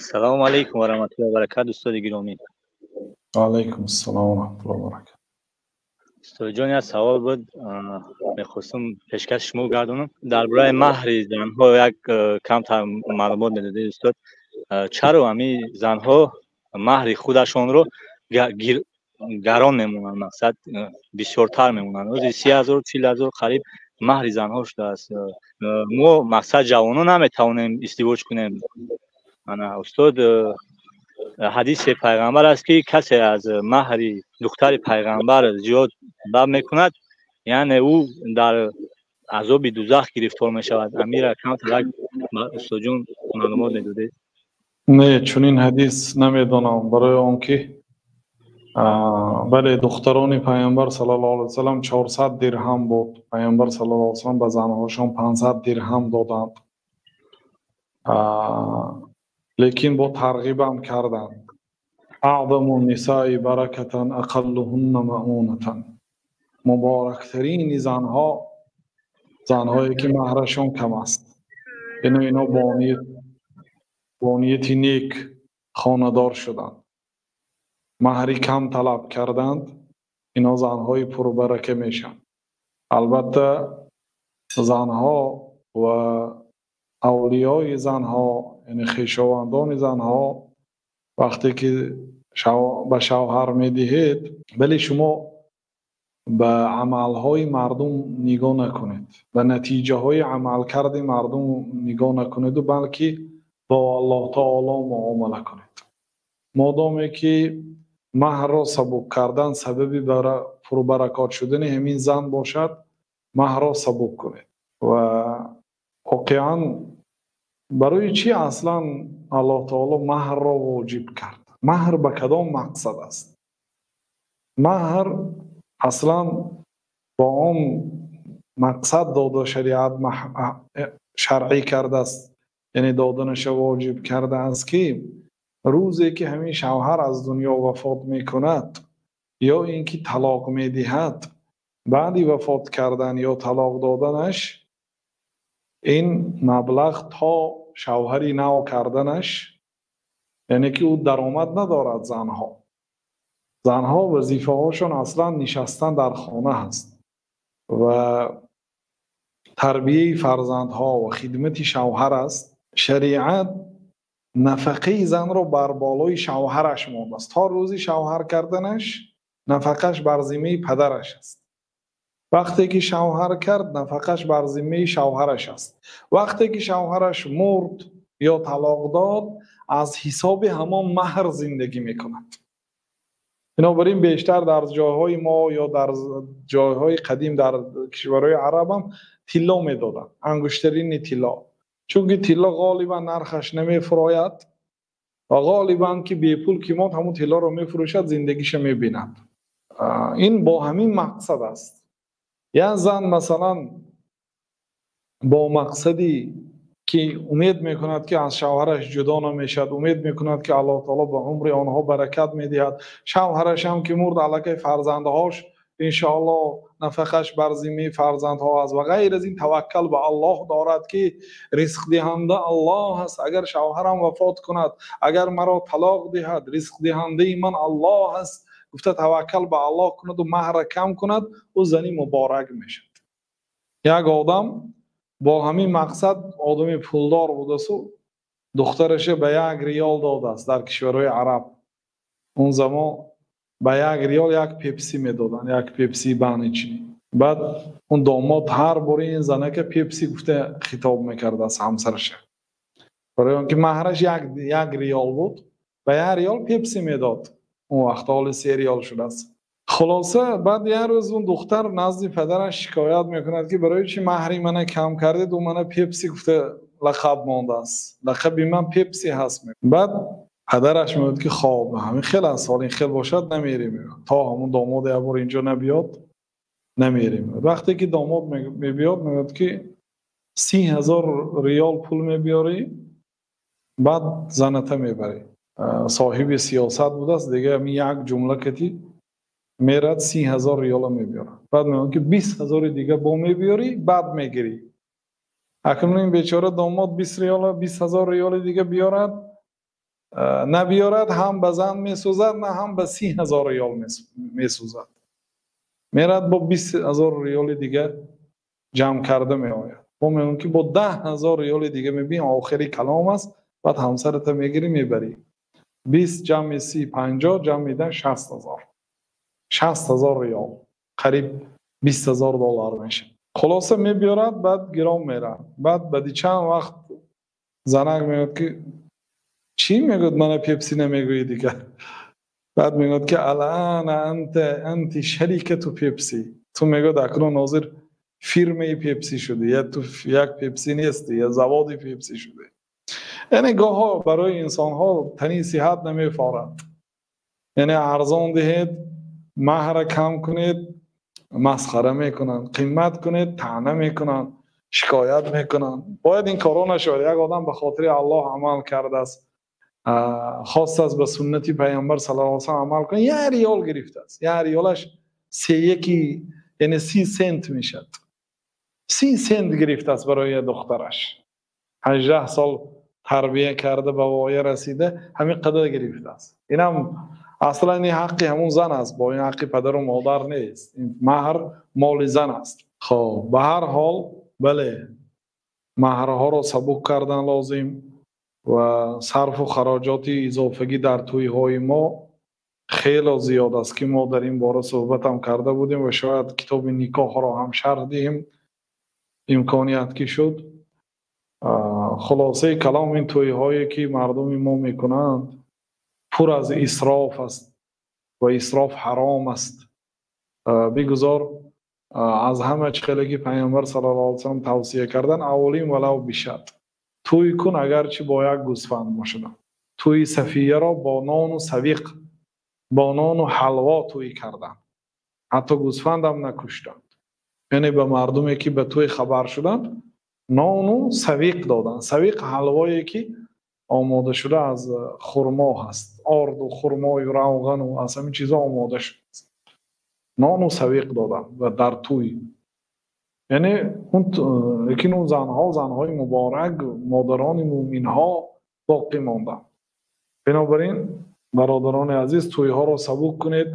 Салому алайкум ва раҳматуллоҳи ва баракатуҳ, устоди гиромӣ. Алайкум ассалом ва раҳматуллоҳи ва баракатуҳ. Устодҷон, як савол буд, мехостам пешкаши шумо гардонам. Дар бораи маҳри занҳо як камтар маълумот медодед, устод. Чаро ҳамин занҳо маҳри худашонро гарон мемонанд, мақсад бисёртар мемонанд? Ҳозир 30 000, 40 000 қариб маҳри занҳо шудааст. Мо, мақсад, ҷавонон наметавонем издивоҷ кунем. Ана, устод, ҳадиси пайғамбар аст, ки касе аз маҳри духтари пайғамбар зиёд талаб мекунад, яъне ӯ дар азоби дузах гирифтор мешавад. Амира камтар, устодҷон, маълумот медодед. Не, чунин ҳадис намедонам, барои он ки, бале, духтарони Пайғамбар саллаллоҳу алайҳи васаллам 400 дирҳам буд. Пайғамбар саллаллоҳу алайҳи васаллам ба занҳошон 500 дирҳам доданд, лекин бо тарғибам карданд: أعظم النساء بركة أقلهن مؤونة. Муборактарини занҳо занҳое ки маҳрашон кам аст. Яъне ино бо нияти нек хонадор шуданд, маҳри кам талаб карданд, ино занҳои пурбарака мешаванд. Албатта, занҳо ва авлиёи занҳо, яъне хешовандони занҳо, вақте ки ба шавҳар медиҳед, вале шумо ба амалҳои мардум нигоҳ накунед, ба натиҷаҳои амалкарди мардум нигоҳ накунеду, балки бо Аллоҳ таоло муомала кунед. Модоме ки маҳрро сабук кардан сабаби пурбаракот шудани ҳамин зан бошад, маҳрро сабук кунед. Ва воқеан, барои чӣ аслан Аллоҳ таоло маҳрро воҷиб кард? Маҳр ба кадом мақсад аст? Маҳр аслан бо он мақсад дода, шариат шаръӣ кардааст, яъне доданаша воҷиб кардааст, ки рӯзе ки ҳамин шавҳар аз дунё вафот мекунад ё ин ки талоқ медиҳад, баъди вафот кардан ё талоқ доданаш ин маблағ то шавҳари нав карданаш, яъне ки ӯ даромад надорад. Занҳо вазифаҳошон аслан нишастан дар хона ҳаст ва тарбияи фарзандҳо ва хидмати шавҳар аст. Шариат нафақаи занро бар болои шавҳараш мондааст. То рӯзи шавҳар карданаш нафақаш бар зиммаи падараш аст. Вақте ки шавҳар кард, нафақаш бар зиммаи шавҳараш аст. Вақте ки шавҳараш мурд ё талоқ дод, аз ҳисоби ҳамон маҳр зиндагӣ мекунад. Бинобар ин бештар дар ҷойҳои мо ё дар ҷойҳои қадим, дар кишварҳои арабам тилло медоданд, ангуштарини тилло, чунки тилло ғолибан нархаш намефурояд ва ғолибан ки бепул ки монд, ҳамон тиллоро мефурӯшад, зиндагиша мебинад. Ин бо ҳамин мақсад аст. Як зан, масалан, бо мақсади ки умед мекунад, ки аз шавҳараш ҷудо намешавад, умед мекунад, ки Аллоҳ таоло ба умри онҳо баракат медиҳад, шавҳарашам ки мурд, аллакай фарзандҳош, иншоаллоҳ, нафақаш бар зиммаи фарзандҳо аст ва ғайр аз ин таваккал ба Аллоҳ дорад, ки ризқдиҳанда Аллоҳ аст. Агар шавҳарам вафот кунад, агар маро талоқ диҳад, ризқдиҳандаи ман Аллоҳ аст, гуфта таваккал ба Аллоҳ кунаду маҳра кам кунад, ӯ зани муборак мешавад. Як одам бо ҳамин мақсад, одами пулдор будасу, духтараша ба 1 риёл додааст. Дар кишварҳои араб он замон ба 1 риёл як пепси медоданд, як пепси баночный. Баъд он домод ҳар бори ин занака Пепси гуфта хитоб мекардааст ҳамсараша, барои он ки маҳраш 1 риёл буд, ба 1 риёл пепси медод он вақт. Ҳоли 3 риёл шудааст. Хулоса, баъд як рӯз он духтар назди падараш шикоят мекунад, ки барои чи маҳри мана кам кардед, ӯ мана Пепси гуфта лақаб мондааст, лақаби ман Пепси ҳаст. Баъд падараш мегӯяд, ки хоб, ҳамин хел аст, ҳол ин хел бошад, намерем, то ҳамон домод як бор инҷо набиёд, намерем. Вақте ки домод мебиёд, мегӯяд, ки 30 000 риёл пул мебиёрӣ, баъд заната мебарӣ. Соҳиби сиёсат будааст дига. Ҳамин як ҷумла кати мерад, 30 000 риёла мебиёрад. Баъд мегӯяд, ки 20 000-и дига бо мебиёрӣ, баъд мегирӣ. Акнун ин бечора домод 20 риёла, 20 000 риёли дига биёрад. Набиёрад, ҳам ба зан месӯзад, на ҳам ба 30 000 риёл месӯзад. Мерад, бо 20 000 риёли дига ҷамъ карда меояд. Мо мегӯем, ки бо 10 000 риёли дига мебин, охири калом аст, баъд ҳамсарата мегирӣ, мебарӣ. 20 ҷамъи 30, 50, ҷамъ медиҳан 60 000. 60 000 риёл қариб 20 000 доллар мешавад. Хулоса, мебиёрад, баъд гиром меравад. Баъд баъди чанд вақт занак мегӯяд, ки чӣ мегӯяд, мана Пепси намегӯӣ дигар. Баъд мегӯяд, ки الآن أنت شركة Пепси. Ту, мегӯяд, акнун ҳозир фирмаи Пепси шудӣ, я ту як Пепси нестӣ, я заводи Пепси шудӣ. Яъне гоҳҳо барои инсонҳо тани сиҳат намефорад. Яъне арзон диҳед, маҳра кам кунед, масхара мекунанд, қимат кунед, таъна мекунанд, шикоят мекунанд. Бояд ин корҳо нашавад. Як одам ба хотири Аллоҳ амал кардааст, хостааст ба суннати Пайғамбар صلى الله عليه амал кунад, як риёл гирифтааст. Як риёлаш сеяки, яъне 30 сент мешавад. 30 сент гирифтааст барои духтараш. 18 сол тарбия карда, ба воя расида, ҳамин қадар гирифтааст. Инам аслан ин ҳаққи ҳамун зан аст, бо ин ҳаққи падару модар нест. Ин маҳр моли зан аст. Хоб, ба ҳар ҳол, бале, маҳрҳоро сабук кардан лозим ва сарфу хароҷоти изофагӣ дар тӯйҳои мо хело зиёд аст, ки мо дар ин бора суҳбатам карда будем ва шояд китоби никоҳро ҳам шарҳ диҳем, имконият ки шуд. Хулосаи калом, ин тӯйҳое ки мардуми мо мекунанд, пур аз исроф аст ва исроф ҳаром аст. Бигузор аз ҳама чӣ хеле ки Пайғамбар صلى الله عليه وسلم тавсия кардан: أولم ولو بشاة. Тӯй кун, агарчи бо як гӯсфанд бошад. Тӯи Сафияро бо нону савиқ, бо нону ҳалво тӯй карданд, ҳатто гӯсфандам накуштанд. Яъне ба мардуме ки ба тӯй хабар шуданд, нону савиқ доданд. Савиқ ҳалвое ки омода шуда аз хурмо ҳаст, орду хурмою равғану аз ҳамин чизо омода шудааст. Нону савиқ доданд ва дар тӯй, яъне лекин он занҳо, занҳои муборак, модарони мӯминҳо боқӣ монданд. Бинобар ин, бародарони азиз, тӯйҳоро сабук кунед.